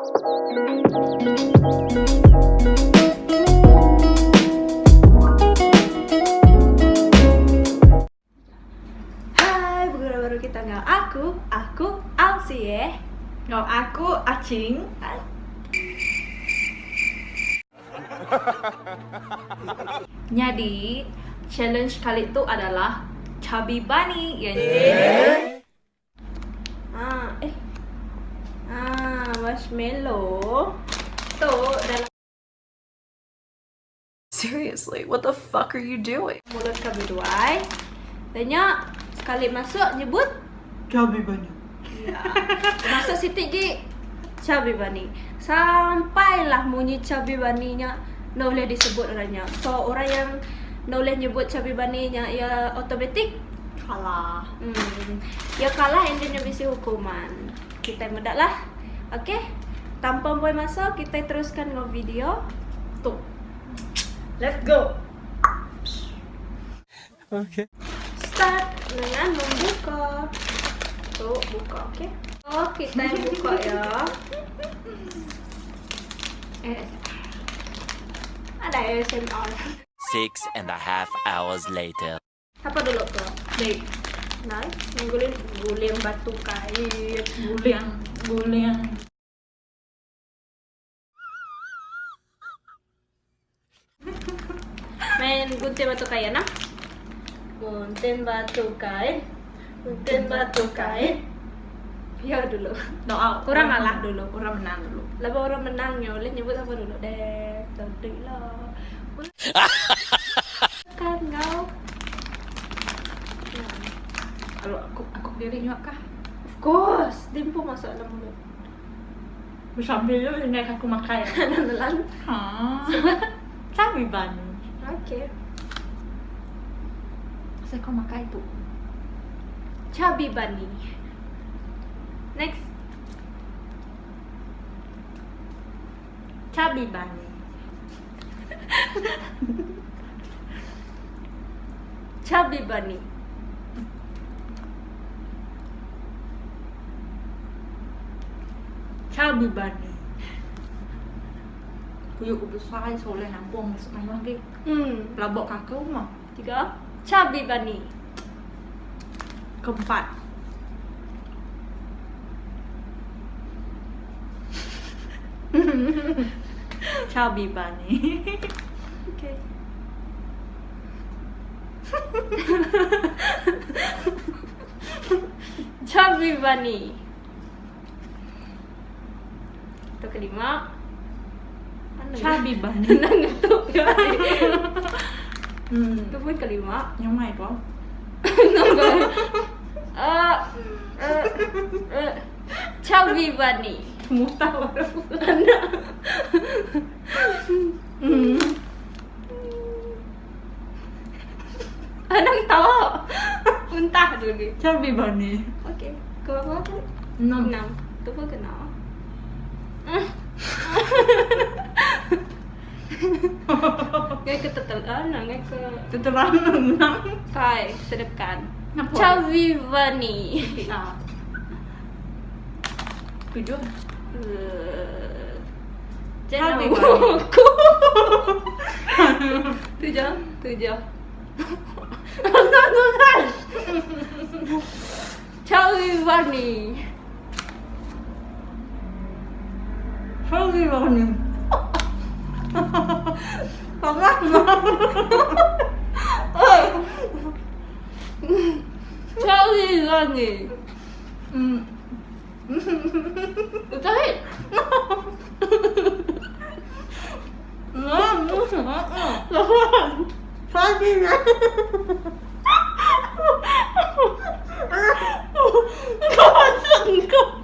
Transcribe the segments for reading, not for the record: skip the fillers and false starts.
Hai, begulai baru kita enggau aku, aku Alsie. Enggau aku Aching. Nyadi, challenge kali tu adalah Chubby Bunny. Iya nya. Ah, eh. Ah, marshmallow. Tu dalam Seriously, what the fuck are you doing? Mulut kami duai. Dah nya sekali masuk nyebut Chubby Bunny. Ya. Masuk siti gi Chubby Bunny. Sampailah munyi Chubby Bunny nya enda ulih disebut orang nya. So orang yang enda ulih nyebut Chubby Bunny nya iya automatic kalah. Hmm. Iya kalah and then iya bisi hukuman. Kitai meda lah. Okay. Tanpa buai masa kitai teruskan enggau video tu. Let's go. Okay. Start dengan membuka. Tu buka, okay. Oh, kitai buka ya. Eh, ada ASMR. 6.5 hours later. Sapa dulu tu? Dek. Nai, guling guling batu kain. Guling, guling. Main gunting batu kain ah. Gunting batu kain. Gunting batu kain. Ya dulu. Doa. Orang ngalah dulu. Orang menang dulu. Lepas orang menang nya ulih nyebut sapa dulu deh. Tadi lah. Kan enggau. Kalau aku aku diri nyuap kah? Of course, dia pun masuk dalam mulut. Sambil tu indai aku makai. Nelan. Ha. Chubby Bunny. Okay. Asal kau makai tu? Chubby Bunny. Next. Chubby Bunny. Chubby Bunny. Chubby Bunny. Kuyuk ku besai soleh nampung masuk mayuh agi. Pelabok ka aku mah. Tiga. Chubby Bunny. Keempat. Chubby Bunny. Okay. Chubby Bunny. Tu kelima. Chubby Bunny. Nang ngetuk ke. Tu pun kelima. Nyamai ko. Uh, uh, uh. Chubby Bunny. Mutah baru. Anak. Anang tawa. Muntah tu lagi. Chubby Bunny. Okey. Ke berapa tu? Enam. Enam. Tu pun kena. Ngai ke tetelan, ngai ke Tetelan enam. Kai, sedekan. Napa? Chubby Bunny. Ah. Tujuh. Jangan Chubby Bunny. aku. Tujuh, tujuh. Chubby Bunny. Chubby Bunny. Sangat. Chubby Bunny. Betul. Chubby Bunny. Kau masuk kau.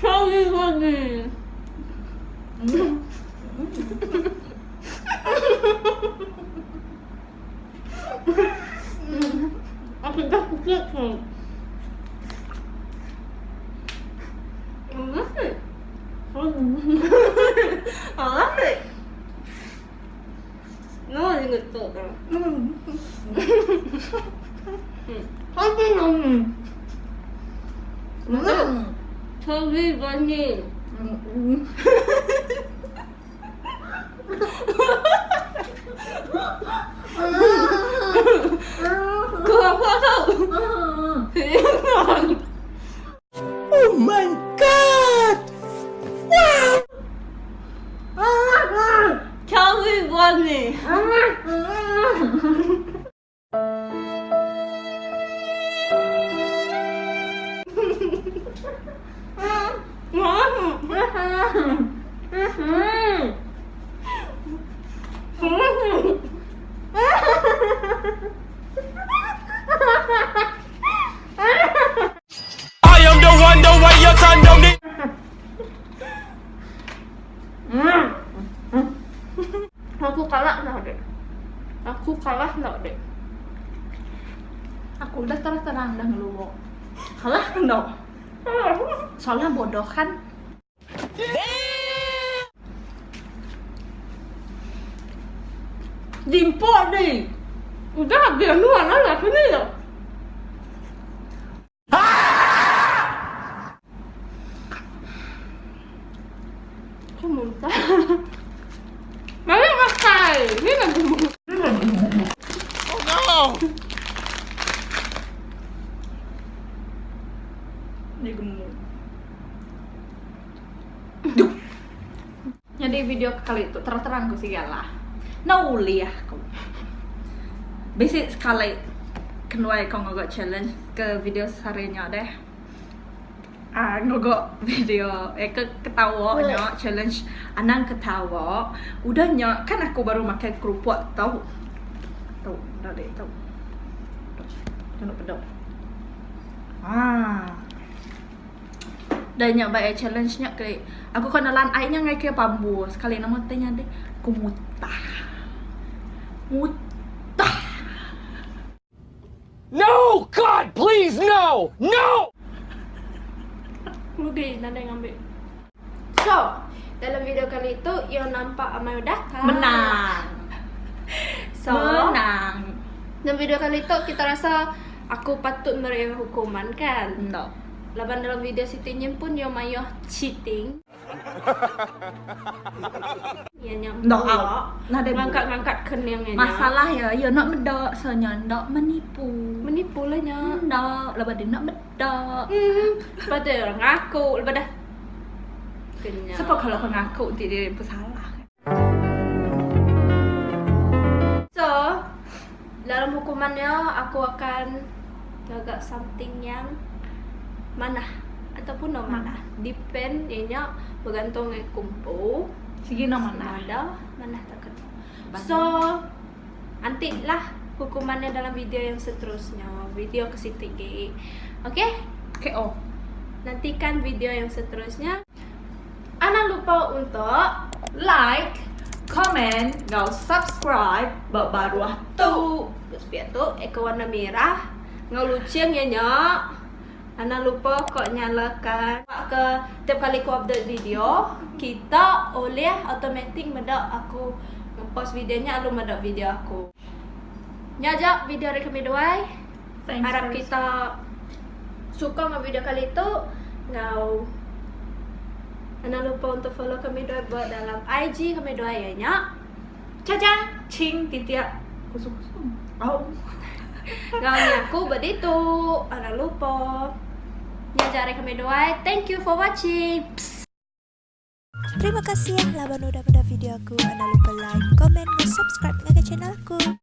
Chubby Bunny. Aku dah sikit pun. Alah. No, ngetuk. Chubby Bunny. Ku apa tau? Oh my god! Wow! Chubby Bunny. I am the one, the way your son don't need. Aku kalah nak dek. Aku kalah nak dek. Aku udah terang-terang dah ngeluwok. Kalah endo. Soalnya bodoh kan. Jimpok di. Udah biar nuan lah sini ya. Aku muntah. Mari makan. Ni nak gemuk. Oh no! Ni gemuk. Jadi video kali itu terang-terang ku sih lah. Nauli aku. Basic sekali kenuai kau ngogok challenge ke video seharinya deh. Ah, ngogok video eh ke ketawa nya challenge anang ketawa. Udah nya kan aku baru makan kerupuk tau. Tau, dah deh tau. Tunduk pedok. Ah. Dan nya baik challenge nya ke aku kena lan ai nya ngai ke pambu sekali nama tanya deh aku mutah. Mutah. No! God, please, no! No! Rugi nandai ngambil. So, dalam video kali itu yang nampak amai udah kalah. Menang. So, Menang. dalam video kali itu kita rasa aku patut meri hukuman kan. No. Laban dalam video Siti Nyim pun yang mayoh cheating. Ya nyam No out. Nah, dia ngangkat-ngangkat kening nya. Masalah ya, ya nak medak soalnya ndak menipu. Menipu lah nya. Ndak, lepas dia nak medak. Sepatutnya orang ngaku lepas dah. Kenyang. Sebab kalau kau ngaku dia bersalah. So, dalam hukumannya aku akan jaga something yang mana ataupun no mana. Depend ianya bergantung dengan kumpul. Sigi no mana. Ada mana tak kena. So, nanti lah hukumannya dalam video yang seterusnya. Video ke situ ge. Okay? KO. Nantikan video yang seterusnya. Ana lupa untuk like, comment, ngau subscribe baru tu. Biar tu ekor warna merah. Ngau lucing ya nyok. Ana lupa kok nyalakan ke tiap kali aku update video, kita oleh automatic medak aku ngepost videonya lalu medak video aku. Nya aja video hari kami duai. Thanks Harap for kita suka dengan video kali itu. Ngau Ana lupa untuk follow kami dua buat dalam IG kami dua ya nyak. Cacang cing titik kusuk kusuk. Oh. Ngau ni aku berdito. Ana lupa. Nya jari kami dua. Thank you for watching. Psst. Terima kasih ya laban udah pada video aku. Anda lupa like, komen, dan subscribe ke channel aku.